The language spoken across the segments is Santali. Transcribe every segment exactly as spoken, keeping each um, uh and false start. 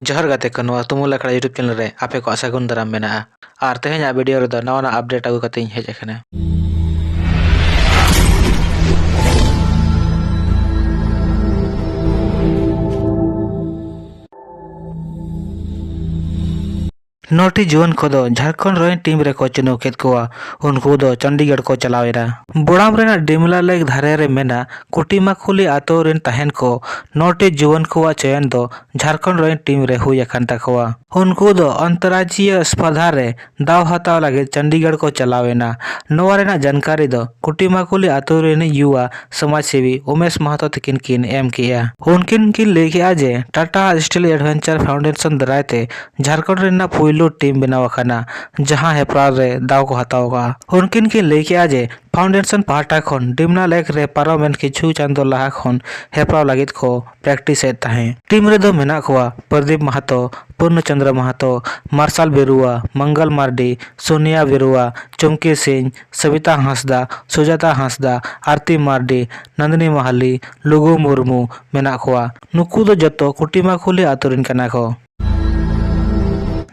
ᱡᱚᱦᱟᱨ ᱜᱟᱛᱮ ᱠᱚ, ᱱᱚᱣᱟ ᱛᱩᱢᱩᱞ ᱟᱠᱷᱲᱟ YouTube channel ᱨᱮ ᱟᱯᱮ ᱠᱚᱣᱟᱜ ᱥᱟᱹᱜᱩᱱ ᱫᱟᱨᱟᱢ ᱢᱮᱱᱟᱜᱼᱟ᱾ ᱟᱨ ᱛᱮᱦᱮᱧᱟᱜ video ᱨᱮᱫᱚ ᱱᱟᱣᱟ ᱱᱟᱣᱟ update ᱟᱹᱜᱩ ᱠᱟᱛᱮ ᱤᱧ ᱦᱮᱡ ᱟᱠᱟᱱᱟ᱾ ᱱᱚᱴᱤ ᱡᱩᱣᱟᱹᱱ ᱠᱚᱫᱚ ᱡᱷᱟᱲᱠᱷᱚᱸᱰ ᱨᱮᱱ team ᱨᱮᱠᱚ ᱪᱤᱱᱦᱟᱹᱣ ᱠᱮᱫ ᱠᱚᱣᱟ᱾ ᱩᱱᱠᱩ ᱫᱚ ᱪᱚᱱᱰᱤᱜᱚᱲ ᱠᱚ ᱪᱟᱞᱟᱣ ᱮᱱᱟ᱾ ᱵᱳᱲᱟᱢ ᱨᱮᱱᱟᱜ ᱰᱤᱢᱞᱟ lake ᱫᱷᱟᱨᱮ ᱨᱮ ᱢᱮᱱᱟᱜ ᱠᱩᱴᱤᱢᱟᱠᱩᱞᱤ ᱟᱛᱳ ᱨᱮᱱ ᱛᱟᱦᱮᱱ ᱠᱚ ᱱᱚᱴᱤ ᱡᱩᱣᱟᱹᱱ ᱠᱚᱣᱟᱜ ᱪᱚᱭᱚᱱ ᱫᱚ ᱡᱷᱟᱲᱠᱷᱚᱸᱰ ᱨᱮᱱ team ᱨᱮ ᱦᱩᱭ ᱟᱠᱟᱱ ᱛᱟᱠᱚᱣᱟ᱾ ᱩᱱᱠᱩ ᱫᱚ ᱟᱱᱛᱚᱨᱨᱟᱡᱽᱭᱚ ᱥᱯᱟᱨᱫᱷᱟ ᱨᱮ ᱫᱟᱣ ᱦᱟᱛᱟᱣ ᱞᱟᱹᱜᱤᱫ ᱪᱚᱱᱰᱤᱜᱚᱲ ᱠᱚ ᱪᱟᱞᱟᱣ ᱮᱱᱟ᱾ ᱱᱚᱣᱟ ᱨᱮᱱᱟᱜ ᱡᱟᱱᱠᱟᱨᱤ ᱫᱚ ᱠᱩᱴᱤᱢᱟᱠᱩᱞᱤ ᱟᱛᱳ ᱨᱤᱱᱤᱡ ᱭᱩᱣᱟ ᱥᱚᱢᱟᱡᱽ ᱥᱮᱵᱤ ᱩᱢᱮᱥ ᱢᱟᱦᱟᱛᱚ ᱛᱤᱠᱤᱱ ᱠᱤᱱ ᱮᱢ ᱠᱮᱜᱼᱟ᱾ ᱩᱱᱠᱤᱱ ᱠᱤᱱ ᱞᱟᱹᱭ ᱠᱮᱜᱼᱟ ᱡᱮ Tata Steel Adventure Foundation ᱫᱟᱨᱟᱭ ᱛᱮ ᱡᱷᱟᱲᱠᱷᱚᱸᱰ ᱨᱮᱱᱟᱜ ᱯᱩᱭᱞᱩ team ᱵᱮᱱᱟᱣ ᱟᱠᱟᱱᱟ, ᱡᱟᱦᱟᱸ ᱦᱮᱯᱨᱟᱣ ᱨᱮ ᱫᱟᱣ ᱠᱚ ᱦᱟᱛᱟᱣ ᱟᱠᱟᱫᱼᱟ᱾ ᱩᱱᱠᱤᱱ ᱠᱤᱱ ᱞᱟᱹᱭ ᱠᱮᱜᱼᱟ ᱡᱮ foundation ᱯᱟᱦᱴᱟ ᱠᱷᱚᱱ ᱰᱤᱢᱱᱟ lake ᱨᱮ ᱯᱟᱨᱚᱢᱮᱱ ᱠᱤᱪᱷᱩ ᱪᱟᱸᱫᱚ ᱞᱟᱦᱟ ᱠᱷᱚᱱ ᱦᱮᱯᱨᱟᱣ ᱞᱟᱹᱜᱤᱫ ᱠᱚ practice ᱮᱫ ᱛᱟᱦᱮᱸ᱾ Team ᱨᱮᱫᱚ ᱢᱮᱱᱟᱜ ᱠᱚᱣᱟ ᱯᱨᱚᱫᱤᱯ ᱢᱟᱦᱟᱛᱚ, ᱯᱩᱨᱱᱚ ᱪᱚᱸᱫᱽᱨᱚ ᱢᱟᱦᱟᱛᱚ, ᱢᱟᱨᱥᱟᱞ ᱵᱮᱨᱩᱣᱟ, ᱢᱚᱝᱜᱚᱞ ᱢᱟᱨᱰᱤ, ᱥᱳᱱᱤᱭᱟ ᱵᱮᱨᱩᱣᱟ, ᱪᱚᱢᱠᱮ ᱥᱤᱝ, ᱥᱚᱵᱤᱛᱟ ᱦᱟᱸᱥᱫᱟ, ᱥᱩᱡᱟᱛᱟ ᱦᱟᱸᱥᱫᱟ, ᱟᱨᱛᱤ ᱢᱟᱨᱰᱤ, ᱱᱟᱱᱫᱤᱱᱤ ᱢᱟᱦᱟᱞᱤ, ᱞᱩᱜᱩ ᱢᱩᱨᱢᱩ ᱢᱮᱱᱟᱜ ᱠᱚᱣᱟ᱾ ᱱᱩᱠᱩ ᱫᱚ ᱡᱚᱛᱚ ᱠᱩᱴᱤᱢᱟᱠᱩᱞᱤ ᱟᱛᱳ ᱨᱮᱱ ᱠᱟᱱᱟ ᱠᱚ᱾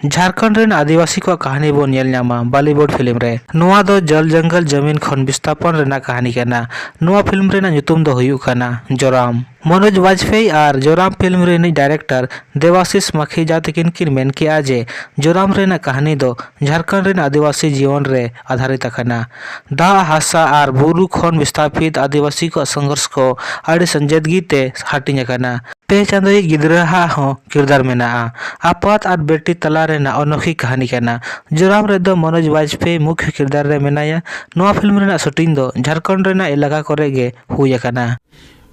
ᱡᱷᱟᱲᱠᱷᱚᱸᱰ ᱨᱮᱱ ᱟᱹᱫᱤᱵᱟᱹᱥᱤ ᱠᱚᱣᱟᱜ ᱠᱟᱹᱦᱱᱤ ᱵᱚᱱ ᱧᱮᱞ ᱧᱟᱢᱟ ᱵᱚᱞᱤᱣᱩᱰ film ᱨᱮ᱾ ᱱᱚᱣᱟ ᱫᱚ ᱡᱚᱞ ᱡᱚᱝᱜᱚᱞ ᱡᱚᱢᱤᱱ ᱠᱷᱚᱱ ᱵᱤᱥᱛᱷᱟᱯᱚᱱ ᱨᱮᱱᱟᱜ ᱠᱟᱹᱦᱱᱤ ᱠᱟᱱᱟ᱾ ᱱᱚᱣᱟ film ᱨᱮᱱᱟᱜ ᱧᱩᱛᱩᱢ ᱫᱚ ᱦᱩᱭᱩᱜ ᱠᱟᱱᱟ ᱡᱳᱨᱟᱢ᱾ ᱢᱚᱱᱳᱡᱽ ᱵᱟᱡᱽᱯᱮᱭᱤ ᱟᱨ ᱡᱳᱨᱟᱢ film ᱨᱤᱱᱤᱡ director ᱫᱮᱵᱟᱥᱤᱥ ᱢᱟᱠᱷᱤᱡᱟ ᱛᱤᱠᱤᱱ ᱠᱤᱱ ᱢᱮᱱ ᱠᱮᱜᱼᱟ ᱡᱮ ᱡᱳᱨᱟᱢ ᱨᱮᱱᱟᱜ ᱠᱟᱹᱦᱱᱤ ᱫᱚ ᱡᱷᱟᱲᱠᱷᱚᱸᱰ ᱨᱮᱱ ᱟᱹᱫᱤᱵᱟᱹᱥᱤ ᱡᱤᱭᱚᱱ ᱨᱮ ᱟᱫᱷᱟᱨᱤᱛ ᱟᱠᱟᱱᱟ᱾ ᱫᱟᱜ, ᱦᱟᱥᱟ ᱟᱨ ᱵᱩᱨᱩ ᱠᱷᱚᱱ ᱵᱤᱥᱛᱷᱟᱯᱤᱛ ᱟᱹᱫᱤᱵᱟᱹᱥᱤ ᱠᱚᱣᱟᱜ ᱥᱚᱝᱜᱷᱚᱨᱥ ᱠᱚ ᱟᱹᱰᱤ ᱥᱚᱝᱡᱮᱫᱜᱤ ᱛᱮ ᱦᱟᱹᱴᱤᱧ ᱟᱠᱟᱱᱟ᱾ ᱯᱮ ᱪᱟᱸᱫᱳᱭᱤᱡ ᱜᱤᱫᱽᱨᱟᱹ ᱦᱟᱜ ᱦᱚᱸ ᱠᱤᱨᱫᱟᱨ ᱢᱮᱱᱟᱜᱼᱟ᱾ ᱟᱯᱟᱛ ᱟᱨ ᱵᱮᱴᱤ ᱛᱟᱞᱟ ᱨᱮᱱᱟᱜ ᱚᱱᱚᱠᱷᱤ ᱠᱟᱹᱦᱱᱤ ᱠᱟᱱᱟ᱾ ᱡᱳᱨᱟᱢ ᱨᱮᱫᱚ ᱢᱚᱱᱳᱡᱽ ᱵᱟᱡᱽᱯᱮᱭᱤ ᱢᱩᱠᱷᱭᱚ ᱠᱤᱨᱫᱟᱨ ᱨᱮ ᱢᱮᱱᱟᱭᱟ᱾ ᱱᱚᱣᱟ film ᱨᱮᱱᱟᱜ shooting ᱫᱚ ᱡᱷᱟᱲᱠᱷᱚᱸᱰ ᱨᱮᱱᱟᱜ ᱮᱞᱟᱠᱟ ᱠᱚᱨᱮ ᱜᱮ ᱦᱩᱭ ᱟᱠᱟᱱᱟ᱾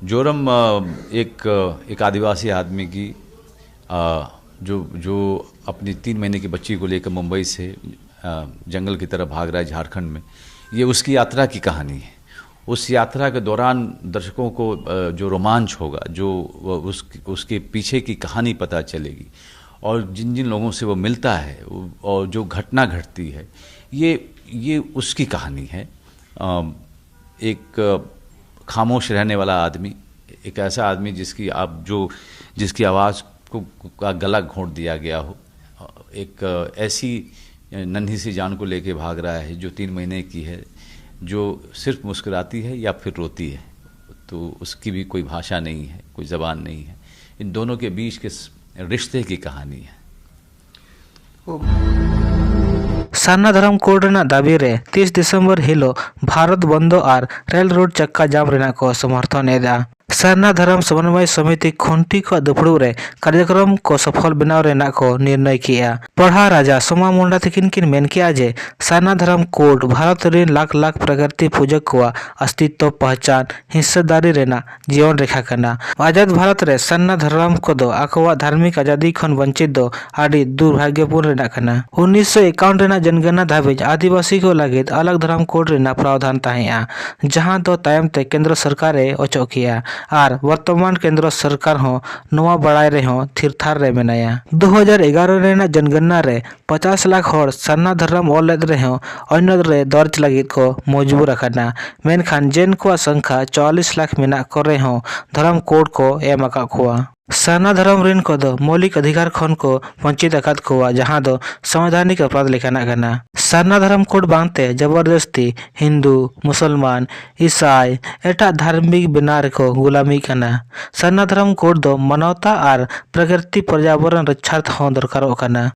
जोरम अ, एक एक आदिवासी आदमी की अ, जो जो अपनी तीन महीने की बच्ची को लेकर मुंबई से अ, जंगल की तरफ भाग रहा है झारखंड में। ये उसकी यात्रा की कहानी है। उस यात्रा के दौरान दर्शकों को अ, जो रोमांच होगा, जो वो उस उसके पीछे की कहानी पता चलेगी और जिन जिन लोगों से वो मिलता है वो- और जो घटना घटती है, ये ये उसकी कहानी है। अ, एक अ, खामोश रहने वाला आदमी, एक ऐसा आदमी जिसकी आप जो जिसकी आवाज़ को का गला घोंट दिया गया हो। एक ऐसी नन्ही सी जान को लेके भाग रहा है जो तीन महीने की है, जो सिर्फ मुस्कुराती है या फिर रोती है, तो उसकी भी कोई भाषा नहीं है, कोई ज़बान नहीं है। इन दोनों के बीच के स-, रिश्ते की कहानी है। ᱥᱟᱨᱱᱟ ᱫᱷᱚᱨᱚᱢ ᱠᱳᱰ ᱨᱮᱱᱟᱜ ᱫᱟᱹᱵᱤ ᱨᱮ ᱛᱤᱥ ᱰᱤᱥᱮᱢᱵᱚᱨ ᱦᱤᱞᱳᱜ ᱵᱷᱟᱨᱚᱛ ᱵᱚᱱᱫᱚ ᱟᱨ ᱨᱮᱞ ᱨᱳᱰ ᱪᱟᱠᱟ ᱡᱟᱢ ᱨᱮᱱᱟᱜ ᱠᱚ ᱥᱚᱢᱚᱨᱛᱷᱚᱱ ᱮᱫᱟ᱾ ᱥᱟᱨᱱᱟ ᱫᱷᱚᱨᱚᱢ ᱥᱚᱢᱚᱱᱵᱚᱭ ᱥᱚᱢᱤᱛᱤ ᱠᱷᱩᱱᱴᱤ ᱠᱚᱣᱟᱜ ᱫᱩᱯᱲᱩᱵ ᱨᱮ ᱠᱟᱨᱭᱚᱠᱨᱚᱢ ᱠᱚ ᱥᱚᱯᱷᱚᱞ ᱵᱮᱱᱟᱣ ᱨᱮᱱᱟᱜ ᱠᱚ ᱱᱤᱨᱱᱚᱭ ᱠᱮᱜᱼᱟ᱾ ᱯᱚᱲᱦᱟ ᱨᱟᱡᱟ ᱥᱳᱢᱟ ᱢᱩᱱᱰᱟ ᱛᱤᱠᱤᱱ ᱠᱤᱱ ᱢᱮᱱ ᱠᱮᱜᱼᱟ ᱡᱮ ᱥᱟᱨᱱᱟ ᱫᱷᱚᱨᱚᱢ ᱠᱳᱰ ᱵᱷᱟᱨᱚᱛ ᱨᱮᱱ ᱞᱟᱠᱷ ᱞᱟᱠᱷ ᱯᱨᱟᱠᱨᱤᱛᱤ ᱯᱩᱡᱟᱹ ᱠᱚᱣᱟᱜ ᱚᱥᱛᱤᱛᱛᱚ, ᱯᱟᱦᱪᱟᱱ, ᱦᱤᱸᱥᱟᱹᱫᱟᱨᱤ ᱨᱮᱱᱟᱜ ᱡᱤᱭᱚᱱ ᱨᱮᱠᱷᱟ ᱠᱟᱱᱟ᱾ ᱟᱡᱟᱫ ᱵᱷᱟᱨᱚᱛ ᱨᱮ ᱥᱟᱨᱱᱟ ᱫᱷᱚᱨᱚᱢ ᱠᱚᱫᱚ ᱟᱠᱚᱣᱟᱜ ᱫᱷᱟᱨᱢᱤᱠ ᱟᱡᱟᱫᱤ ᱠᱷᱚᱱ ᱵᱚᱧᱪᱤᱛ ᱫᱚ ᱟᱹᱰᱤ ᱫᱩᱨᱵᱷᱟᱜᱭᱚᱯᱩᱨᱱ ᱨᱮᱱᱟᱜ ᱠᱟᱱᱟ᱾ ᱩᱱᱤᱥᱥᱚ ᱮᱠᱟᱣᱱ ᱨᱮᱱᱟᱜ ᱡᱚᱱᱜᱚᱱᱟ ᱫᱷᱟᱹᱵᱤᱡ ᱟᱹᱫᱤᱵᱟᱹᱥᱤ ᱠᱚ ᱞᱟᱹᱜᱤᱫ ᱟᱞᱟᱜᱽ ᱫᱷᱚᱨᱚᱢ ᱠᱳᱰ ᱨᱮᱱᱟᱜ ᱯᱨᱟᱣᱫᱷᱟᱱ ᱛᱟᱦᱮᱸᱜᱼᱟ, ᱡᱟᱦᱟᱸ ᱫᱚ ᱛᱟᱭᱚᱢ ᱛᱮ ᱠᱮᱱᱫᱨᱚ ᱥᱚᱨᱠᱟᱨ ᱮ ᱚᱪᱚᱜ ᱠᱮᱜᱼᱟ ᱟᱨ ᱵᱚᱨᱛᱚᱢᱟᱱ ᱠᱮᱱᱫᱨᱚ ᱥᱚᱨᱠᱟᱨ ᱦᱚᱸ ᱱᱚᱣᱟ ᱵᱟᱲᱟᱭ ᱨᱮᱦᱚᱸ ᱛᱷᱤᱨ ᱛᱷᱟᱨ ᱨᱮ ᱢᱮᱱᱟᱭᱟ᱾ ᱫᱩ ᱦᱟᱡᱟᱨ ᱮᱜᱟᱨᱚ ᱨᱮᱱᱟᱜ ᱡᱚᱱᱜᱚᱱᱟ ᱨᱮ ᱯᱚᱪᱟᱥ ᱞᱟᱠᱷ ᱦᱚᱲ ᱥᱟᱨᱱᱟ ᱫᱷᱚᱨᱚᱢ ᱚᱞ ᱞᱮᱫ ᱨᱮᱦᱚᱸ ᱟᱹᱭᱱᱟᱹᱛ ᱨᱮ ᱫᱚᱨᱡᱽ ᱞᱟᱹᱜᱤᱫ ᱠᱚ ᱢᱚᱡᱽᱵᱩᱨ ᱟᱠᱟᱱᱟ, ᱢᱮᱱᱠᱷᱟᱱ ᱡᱮᱱ ᱠᱚᱣᱟᱜ ᱥᱚᱝᱠᱷᱟ ᱪᱩᱣᱟᱞᱤᱥ ᱞᱟᱠᱷ ᱢᱮᱱᱟᱜ ᱠᱚ ᱨᱮᱦᱚᱸ ᱫᱷᱚᱨᱚᱢ ᱠᱳᱰ ᱠᱚ ᱮᱢ ᱟᱠᱟᱫ ᱠᱚᱣᱟ᱾ ᱥᱟᱨᱱᱟ ᱫᱷᱚᱨᱚᱢ ᱨᱮᱱ ᱠᱚᱫᱚ ᱢᱳᱣᱞᱤᱠ ᱚᱫᱷᱤᱠᱟᱨ ᱠᱷᱚᱱ ᱠᱚ ᱵᱚᱧᱪᱤᱛ ᱟᱠᱟᱫ ᱠᱚᱣᱟ, ᱡᱟᱦᱟᱸ ᱫᱚ ᱥᱚᱝᱵᱤᱫᱷᱟᱱᱤᱠ ᱚᱯᱨᱟᱫᱷ ᱞᱮᱠᱟᱱᱟᱜ ᱠᱟᱱᱟ᱾ ᱥᱟᱨᱱᱟ ᱫᱷᱚᱨᱚᱢ ᱠᱳᱰ ᱵᱟᱝᱛᱮ ᱡᱚᱵᱚᱨᱫᱚᱥᱛᱤ ᱦᱤᱱᱫᱩ, ᱢᱩᱥᱚᱞᱢᱟᱱ, ᱤᱥᱟᱭ, ᱮᱴᱟᱜ ᱫᱷᱟᱨᱢᱤᱠ ᱵᱮᱱᱟᱣ ᱨᱮᱠᱚ ᱜᱩᱞᱟᱢᱤᱜ ᱠᱟᱱᱟ᱾ ᱥᱟᱨᱱᱟ ᱫᱷᱚᱨᱚᱢ ᱠᱳᱰ ᱫᱚ ᱢᱟᱱᱚᱣᱛᱟ ᱟᱨ ᱯᱨᱟᱠᱨᱤᱛᱤᱠ ᱯᱚᱨᱭᱟᱵᱚᱨᱚᱱ ᱨᱚᱪᱷᱟᱨᱛᱷ ᱦᱚᱸ ᱫᱚᱨᱠᱟᱨᱚᱜ ᱠᱟᱱᱟ᱾